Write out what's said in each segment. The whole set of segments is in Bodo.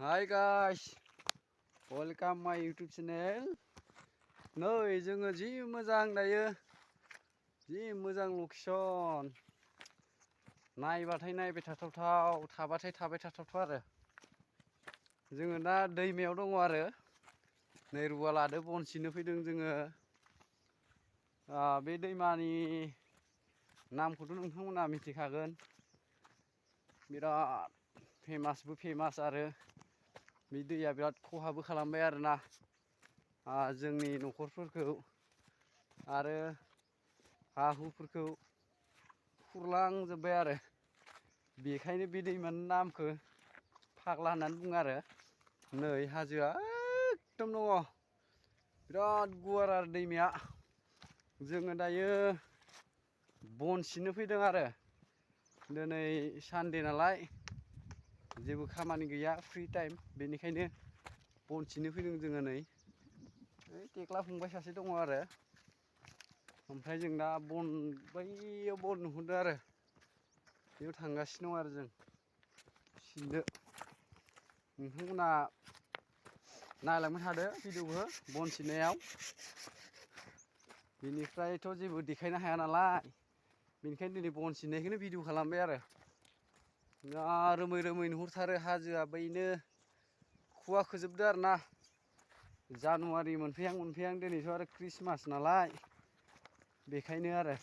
Hi guys, welcome my YouTube channel. Nơi जोङो जि मोजां दायो, जि मोजां लकेसन. नायबाथाय नायबाय थाथावथाव, थाबाथाय थाबाय थाथावथाव आरो. जोङो दा दैमायाव दङ आरो. नै रुवा लादो बन सिनो फैदों जोङो. बे दैमानि नामखौथ' नोंथांमोना मिथिखागोन. बिराद फेमास आरो बे दैया बिराद खहाबो खालामबाय आरोना जोंनि न'खरफोरखौ आरो हा हुफोरखौ खुरलांजोब्बाय आरो बेखायनो बे दैमानि नामखौ फाग्ला होननानै बुङो आरो। नै हाजोआ एकदम दङ, बिराद गुवार आरो दैमाया। जोङो दायो बन सिनो फैदों आरो। दिनै सानदे नालाय जेबो खामानि गैया, फ्रि टाइम, बेनिखायनो बन सिनो फैदों जोङो। नै थेख्ला फंबाय सासे दङ आरो, ओमफ्राय जों दा बैयाव बन नुहुरदों आरो बेयाव थांगासिनो दं आरो जों सिननो। नोंथांमोना नायलांबाय थादो भिडिअखौ बन सिननायाव। बेनिफ्रायथ' जेबो देखायनो हाया नालाय, बेनिखायनो दिनै बन सिननायखौनो भिडिअ खालामबाय आरो। रोमै रोमै नुहुरथारो हाजोआ बैनो खुवा खोजोबदो आरो ना। जानुवारि मोनफैहां दिनैथ' आरो ख्रिस्टमास नालाय, बेखायनो आरो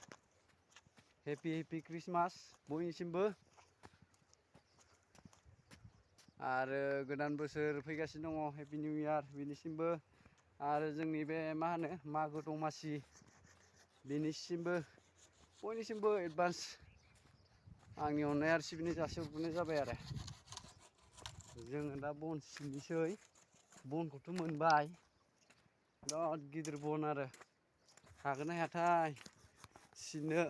हेपि ख्रिस्टमास बयनिसिमबो। आरो गोदान बोसोर फैगासिनो दङ, हेपि निउ इयार बेनिसिमबो। आरो जोंनि बे मा होनो मागो दमासि, बेनिसिमबो बयनिसिमबो एडभान्स आंनि अननाय आरो सिबिनाय जासिहरग्रोनाय जाबाय आरो। जोङो दा बन सिननोसै, बनखौथ' मोनबाय, बिराद गिदिर बन आरो। हागोन ना हायाथाय सिननो।